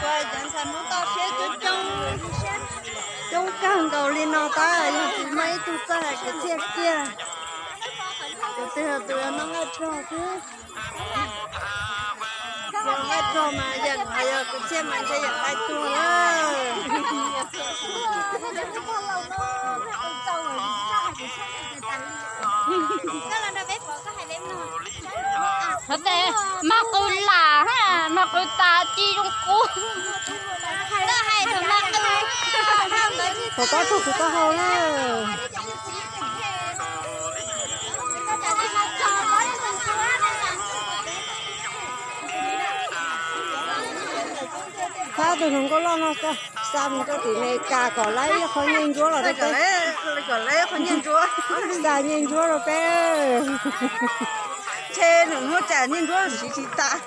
Cov ntxhais Hmoob toj siab coob coob, coob kawg nkaus li no tab yog tsis muaj ib tug txawj hais kwv txhiaj kiag. Tus twg tus noj nqaij rog xwb. Yog nqaij rog mas yeem, yog kwv txhiaj mas ntshe yeem nqaij tuag lawm. Mas qw lam, mas qw tas ci zoo qub. Thaum pab tug kuv pab hau na. Thab tus hluas nkauj loj no xa mus rau tim Amelikas kom laib ib qho nyiaj ntsuab los rau peb. Xa nyiaj ntsuab rau peb. Ntshe nws muab tsam nyiaj ntsuab siv tsis tas.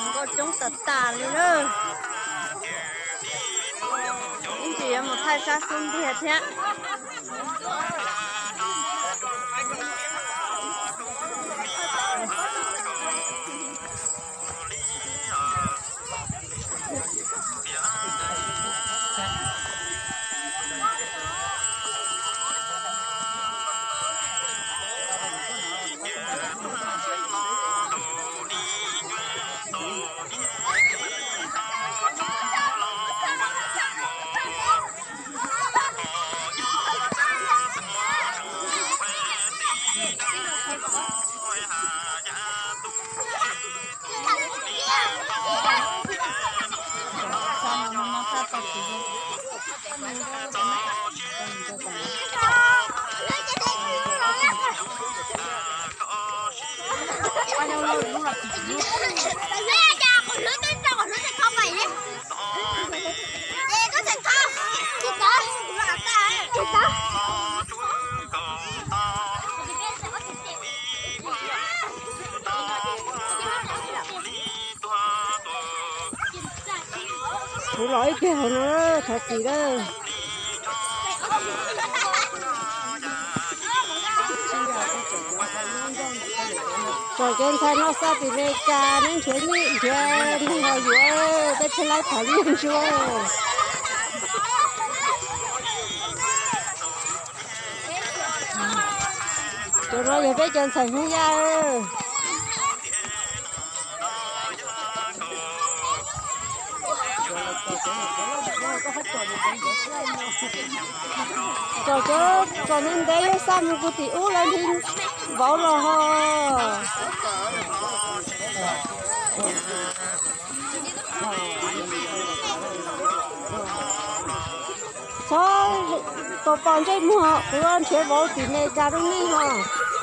Nkauj coob tas tas li lawm. Ib ntsis yuav mus thaij sab xub ntiag thiab. Kuv los ib kiag hauv no thov txim lawm. Tsom cov ntxhais no xa tim Amelikas neb nrhiav nyiaj nrhiav neeg los yuav peb thiaj laib tham nyiaj ntsuab. Cov no yog peb cov ntxhais Hmoob Yaj. Tsom cov tsom ntev ntev yog xa mus kuv tim ub lawv nthi vauv los ho. Txhob tau pom ntsej muag, kuv nrhiav vauv tim Amelikas rau nej os.